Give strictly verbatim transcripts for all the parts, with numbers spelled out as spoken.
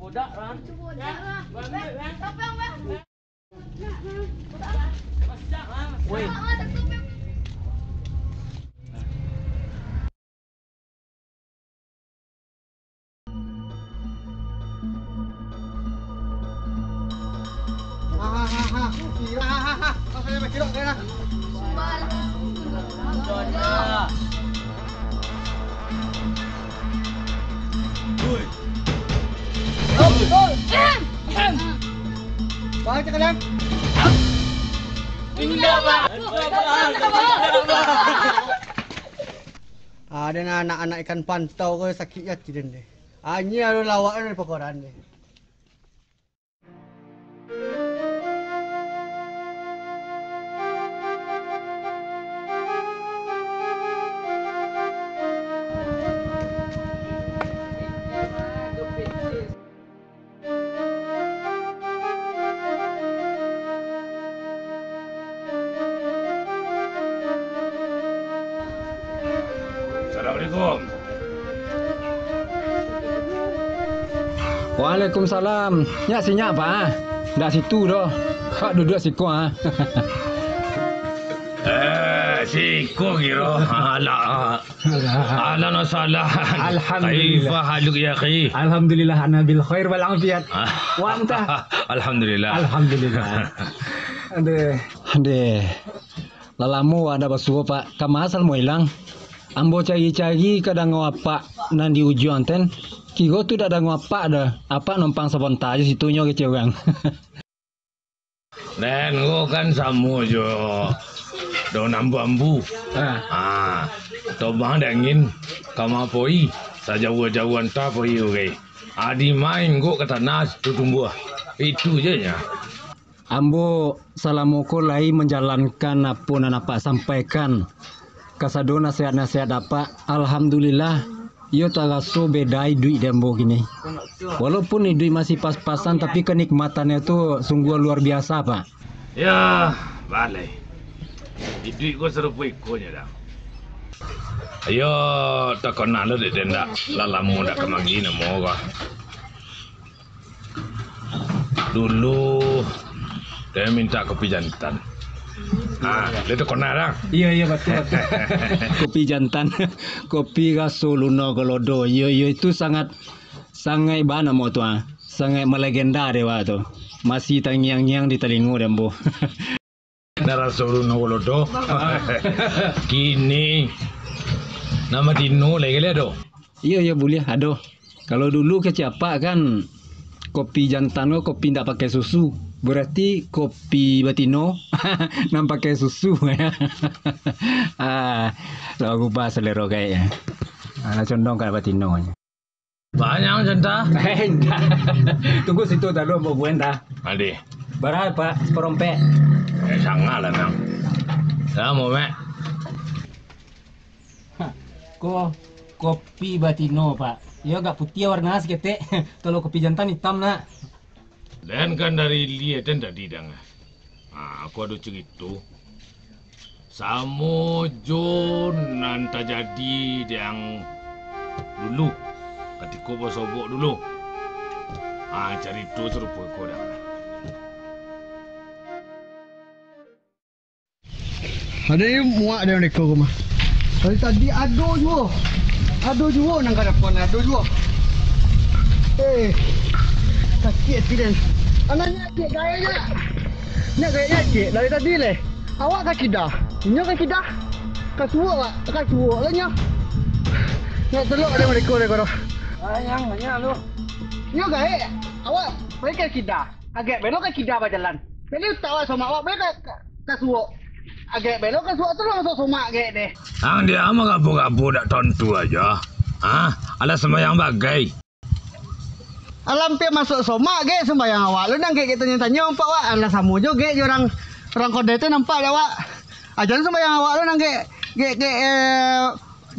Bodak, Bang. Bodak, Bang. Bang, Bang. Woi. Ah, den anak-anak ikan pantau ko sakik ati den deh. Ah, nyo ado lawak den di pakoran deh. Assalamualaikum. Waalaikumsalam. Nyak si nyak, Pak, ah. Ndak situ doh. Kak duduak siko, ah. Eh, siko kiro. Alah. Ahlan wa sahlan. Alhamdulillah. Kaifa haluk ya akhi? Alhamdulillah, ana bil khair wal afiat. Ah. Wa anta? Alhamdulillah. Alhamdulillah. Aduh. Aduh. Lah lamo wak ndak basuo, Pak. Kama asal mo ilang? Ambo cari-cari ka dango apak nan di ujuang ten. Kiro tu dak dango apak doh. Apak numpang sabonta ajo situ nyo kecek urang. Den, ko kan samo jo daun ambu-ambu. Ah. Ah, tobang dangin, kama poi, sajauah-jauah anta poi urai. Adi main gok ka tanah tu tumbuah. Itu je nya. Ambo salamo ko lai manjalankan apo nan apak sampaikan. Kasado nasihat-nasihat apak, alhamdulillah, iyo taraso beda iduik di ambo kini. Walaupun iduik masih pas-pasan, tapi kanikmatannyo tu sungguah luar biasa, Pak. Ya, baleh. Iduik ko sarupo iko nyo dah. Iyo, takana lo dek den dak, lah lamo dak kamari namo ko. Dulu, den mintak kopi jantan. Ah, den takana dah. Iyo, iyo, batua, batua. Kopi jantan, kopi raso luno kolodo. Iyo, iyo, itu sangat, sangat ba namo tu, ah. Sangat melegenda dek wak tu. Masih tangiang-ngiang di talingo di ambo. Naraso ulun awal odo. Kini, nan batino lai kali ado? Iyo, iyo, buliah, ado. Kalau dulu kecek apak kan, kopi jantan ko kopi ndak pakai susu. Berarti kopi batino nan pakai susu. Ah, lah barubah selero gaek, yo. Ah, lah condong ka batino. Banyak, Santa. Eh, indak. Tunggu situ, tadi mau buen dah. Adi. Bara, Pak? Saparompek. Eh, sangalah, Nang. Samo, Mek. Ko, kopi batino, Pak. Iyo agak putiah warna saketek. Kalau kopi jantan itam, nak. Den kan dari ilia den tadi danga. Ha, aku ado carito. Samo jo nan tajadi dek ang dulu, katiko basobok dulu. Ha, carito sarupo iko danga. Ado muak dek mereka ko mah. Dari tadi ado juo. Ado juo nan ka dapan, ado juo. Eh, sakik ati den. Anaknya cik gaeknya. Nyak gaeknya cik dari tadi leh. Awak ka kida. Inyo ka kida. Ka suok, Pak. Ka suok lah nyo. Nyak telok dek mereka dek ko. Sayang, banyak lu. Nyo gaek. Awak pai ka kida. Agak belo ka kida bajalan. Jadi utak awak somak awak belo ka, ka, ka suok. Agak belo ka suok tu langsung somak agak deh. Ang dia mah gapo-gapo dak tontu aja. Ah, alah sembayang bagai. Alah ampia masuk somak gek sembayang awak lu nang gek, gek tanyo-tanyo nampak awak. Alah samo jo gek jo urang, urang Kodai tu nampak dek awak. Aja lu sembayang awak lu nang gek, gek, gek, eh,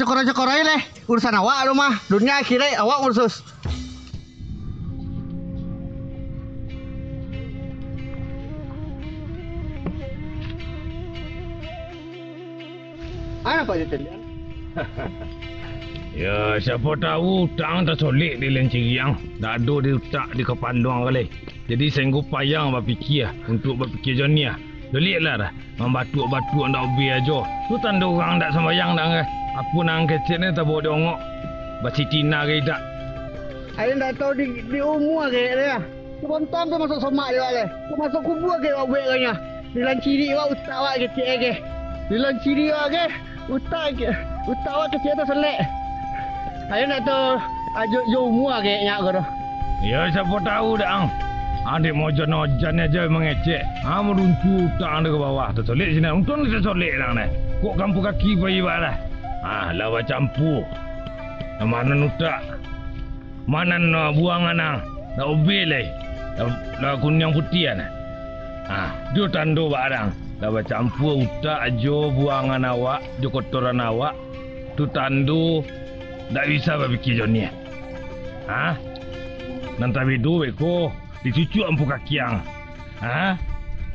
Cokoro-cokoro aja leh. Urusan awak tu mah. Dunia akhirat awak ngurus. Apo Pak Jatin? Yo, siapo tahu utak ang tasolek di lanciriang, dak ado di utak di kapalo ang lai. Jadi, sainggo payah bapikia, untuak bapikia janiah. Soleklah dah, mambatuak-batuak ndak ubeh ajo. Tu tando urang ndak sambayang dah, eh. Apo nan kecek ni tabawa di ongok. Basitina gai dak. Ayo ndak tahu di, di umua gai dah. Sabanta tu masuak somak dek wak lai. Masuak kubua gai wak buek gai nyo. Di lanciriang wak utak wak kecek gai. Di lanciriang wak gai. Utak, utak awak kecek tu selek. Ayo nak tu, ajo jo umua kecek nyo ko tu. Yo, siapo tahu dak ang. Ang dek maojan-ojan ajo mangecek. Ang maruncu utak ang dari bawah. Tasolek sinan. Untuang tasolek dah ang deh. Kok kampuang kaki pai bak dah. Ah, lah bacampua. Nan mano utak? Mano, ah, buangan ang? Dak ubeh lai. Lah, lah kuniang putiah nah. Ah, tu tando barang. Lah bacampua utak jo buangan awak, jo kotoran awak. Tu tando dak bisa bapikia janiah. Ha? Nan tabedo beko dicucuak ampu kaki ang. Ha?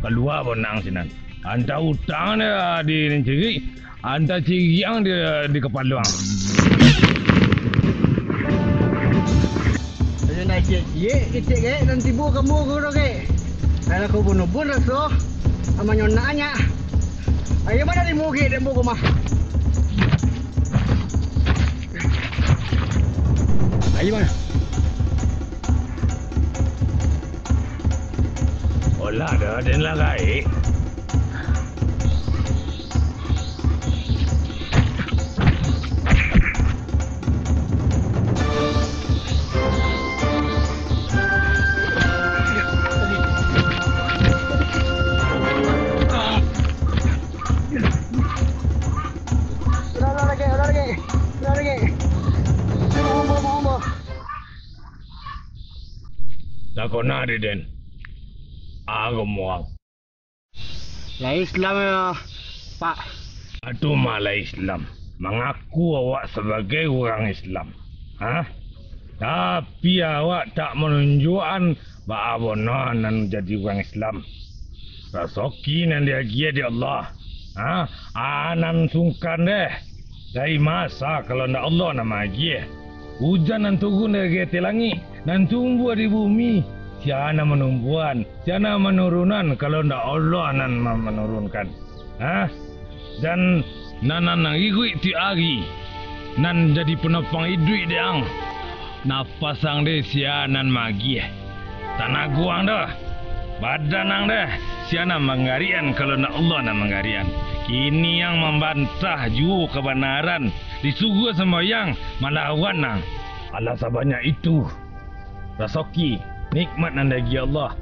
Kalua bonang sinan. Antah utang dia di nan cirik, antah cirik ang di, di kapalo ang. Ayo naik ciek-ciek, kecek gaek, nan tibo kamu ko dah gaek. Kalau kau bunuh pun raso, amanyo nak anyak. Ayo mana limo gaek dan buku mah. Ayo mana? Olah dah, den lah gaek. Ulah, ulah lagi, ulah lagi, ulah lagi. Ampun, ampun, ampun. Takona di den. Ago muang. Lah Islam yo, Pak. Atu malah Islam. Mangaku awak sabagai urang Islam. Ha? Tapi awak tak manunjuakan baa bono nan jadi urang Islam. Rasoki nan diagiah dek Allah. Ha? Anan sungkan deh. Dari masa kalau ndak Allah nan maagiah. Ujan nan turun dari ateh langik, nan tumbuah di bumi, sia nan manumbuahan, sia nan manurunan, kalau ndak Allah nan ma-, manurunkan. Ha? Dan nan, nan, nan iduik tiok ari, nan jadi panopang iduik dek ang, napas ang deh sia nan maagiah. Tanago ang doh, badan ang doh, sia nan manggarikan kalau ndak Allah nan manggarikan. Kini ang mambantah juo kabanaran, disuruah sambayang, malawan ang. Alah sabanyak itu, rasoki nikmat nan diagiah Allah,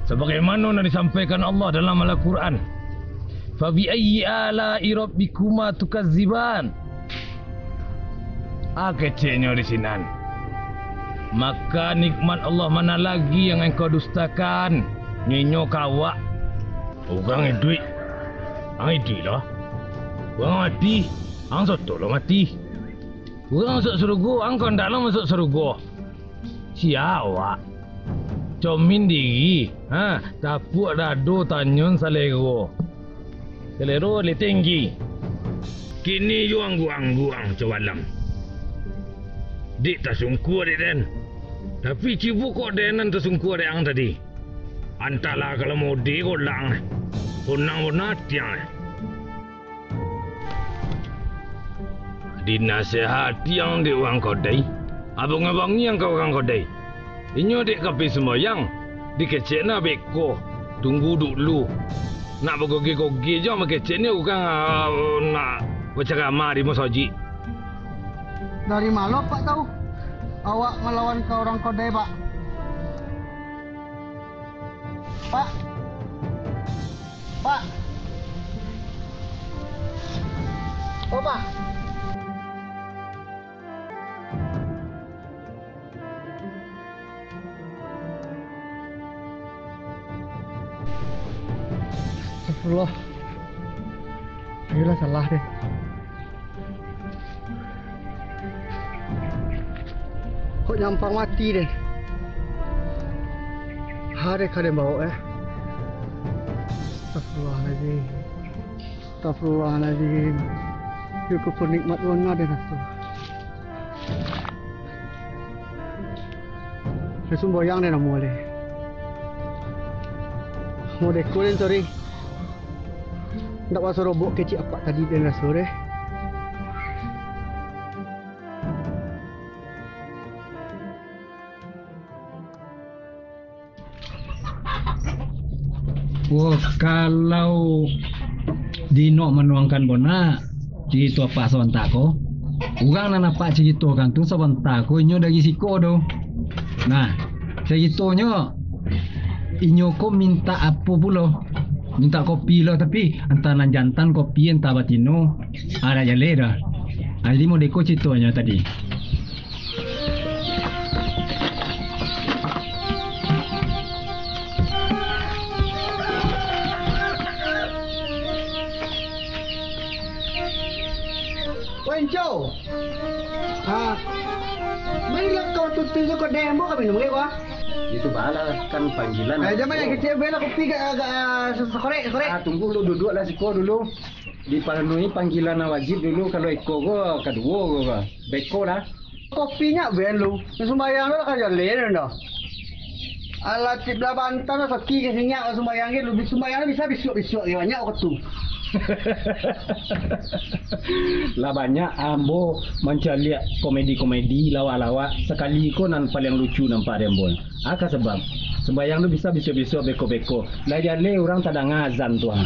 sabagaimano nan disampaikan Allah dalam Al-Quran, "Fabiayyi ala'i rabbikuma tukadziban?" Ah, keceknyo di sinan. Maka nikmat Allah mana lagi yang engkau dustakan? Nyo-nyo ka awak. Urang iduik, ang iduik lo. Urang mati, ang soto lo mati. Urang masuak sarugo, ang kandak lo masuak sarugo. Sia awak? Comin diri, ha, tapuak dado, tanyun salero. Salero lai tinggi. Kini yo anggu-anggu ang, Cobalang. Dek tasungkua dek den. Tapi cubo kok den nan tasungkua dek ang tadi. Antahlah kalau mode ko lah ang. Sonang bana ati ang. Dinasehati ang dek urang kodai, abang-abangi ang ka urang kodai. Inyo dek ka pai sumbayang, dikecek nah beko, tunggu dulu. Nak bagogeh-gogeh jo makecek ni urang, ah, nak bacaramah di masajik. Dari ma lo Pak tahu awak malawan ka urang kodai, Pak? Pak. Pak. Oh, Pak. Astagfirullah. Ayolah, salah deh. Kok nyampang mati deh. Hari ka den bawa, eh. Astagfirullahaladzim. Astagfirullahaladzim. Yo, kok penikmat wana deh, astagfirullah. Lah sumbayang den ambo lai. Modeko den, sorry. Ndak basorobok kecek apak tadi den raso deh. Wah, kalau dinok manuangkan bona, carito apak sabanta ko. Urang nan apak caritokan tu sabanta ko inyo dari siko tu. Nah, caritonyo inyo ko mintak apo pulo? Mintak kopi lo, tapi antah nan jantan kopi, antah batino, ah, dak jaleh doh. Ah, jadi modeko caritonyo tadi. Woi, Enco. Ah. Marilah kau tuntun tu kau demo kami nunggu, ah. Itu bala kan panggilan. Eh, jangan yang kecil, bela kopi gak, gak, ah, sekorek, sekorek. Ah, tunggu lu, duduaklah siko dulu. Dipanuhi panggilan nan wajib dulu, kalau iko ko kaduo ko, ko. Beko lah. Kopi nyak ben lu. Sumbayang lu lah ka jaleh dah. Alah, cip lah bantan lah, saki ka sinyak lah sumbayang ke, lu sumbayang lah bisa bisuak-bisuak ke, banyak waktu. Lah banyak ambo mancaliak komedi-komedi, lawak-lawak, sakali ko nan paliang lucu nampak di ambo. Aka sabab, sumbayang tu bisa bisuak-bisuak, beko-beko. Lah jaleh urang tadanga azan tu, ha.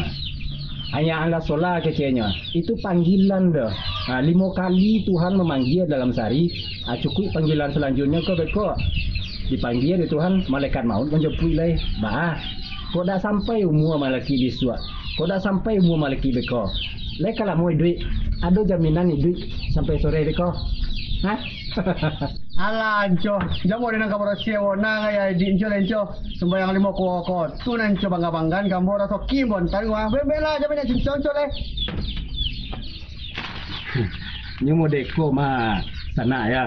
Hayya 'alas shalah keceknyo. Itu panggilan doh. Ha, limo kali Tuhan mamanggia dalam sahari, ha, cukuik panggilan salanjutnyo ko beko. Dipanggia dek Tuhan, malaikat maut manjapuik lai. Bah, kok dak sampai umua malaki bisuak? Kok dak sampai umua malaki beko? Lai ka lamo iduik? Ado jaminan iduik sampai sore beko? Hah? Alah, Enco. Jamo den nan ka barasiah, wo, nan ka ya iduik Enco lai, Enco. Sumbayang limo kuo ko tu nan Enco bangga-banggaan ka ambo, rasoki ambo antan, wah. Bebek lah, jamo nyo cincong, Enco, lai. Nyo modeko mah, sanak, ya.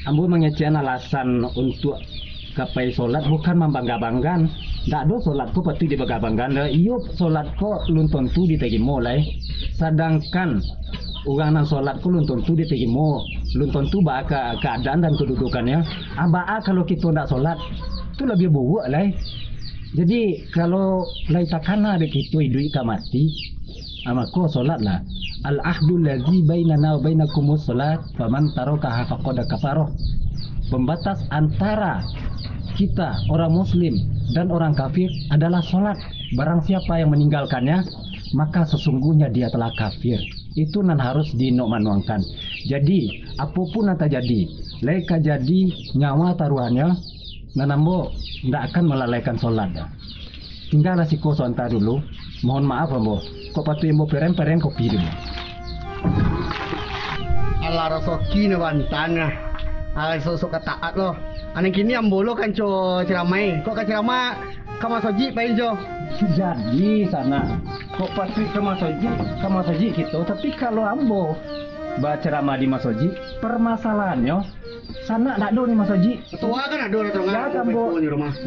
Ambo mangecekan alasan untuak ka pai solat bukan mambangga-banggaan. Ndak ado solat ko patuik dibangga-banggaan doh. Iyo, solat ko lun tontu ditarimo lai. Sadangkan urang nan solat ko lun tontu ditarimo, lun tontu baa ka-, kaadaan dan kadudukannyo. Ah, baa kalau kito ndak solat? Tu labiah buruak lai. Jadi, kalau lai takana dek kito iduik ka mati, ah, mako solatlah. "Al-ahdul ladzi bainana wa bainakumus shalah, faman tarakaha faqad kafar." Pembatas antara kita, orang muslim, dan orang kafir adalah solat. Barang siapa yang meninggalkannya, maka sesungguhnya dia telah kafir. Itu nan harus diinok manuangkan. Jadi, apo pun nan tajadi, lai ka jadi nyawa taruahnyo, nan ambo ndak akan malalaikan solat. Tinggalah siko sabanta dulu. Mohon maaf, ambo. Kok patuik ambo peren-peren kopi dulu. Alah, rasoki nyo bantan lah. Alah, sok-sok ka taat lo. Anang kini ambo lo kanco ceramai. Kok ka ceramah ka masojik pai jo? Jadi, sanak. Kok patuik ka masojik, ka masojik kito. Tapi kalau ambo baceramah di masojik, permasalahannyo, sanak ndak ado di masojik. Ketua kan ado lah, tolong. Ya, ambo.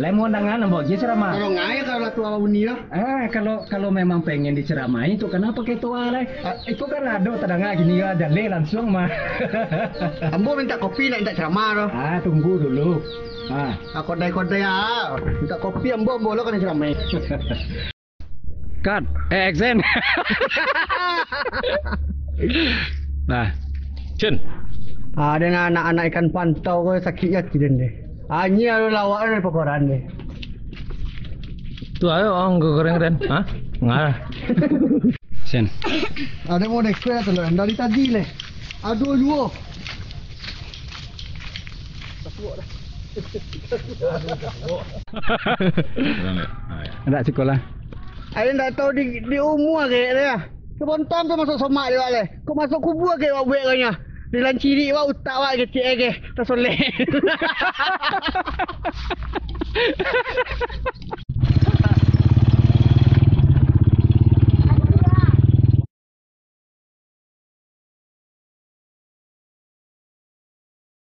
Lai mau dangan ambo aja ceramah. Tolong aja kalau lah tua bunyi lah. Ah, kalau, kalau memang pengen diceramahi tu, kenapa ketua lai? Ah, itu kan ado tadanga gini ya, jaleh langsung mah. Ambo minta kopi, nak minta ceramah tu. Ah, tunggu dulu. Ah. Ah, kodai-kodai ah. Minta kopi ambo, ambo lo kan ceramah. Cut. Eh, action. Nah. Cun. Ah, den anak-anak ikan pantau ko sakik ati den deh. Anyi ado lawak dari pakoran deh. Tu ayo ang goreng den. Hah? Ngarah. Sen. Ado modeko tu lah, dari tadi leh. Ado juo. Ndak sikolah. Ayo ndak tahu di, di umua kek dia. Kebontam tu masuk somak dia leh. Kok masuk kubua kek wak buek kanya. Di lanciri wak utak wak kecek ke. Tasolek.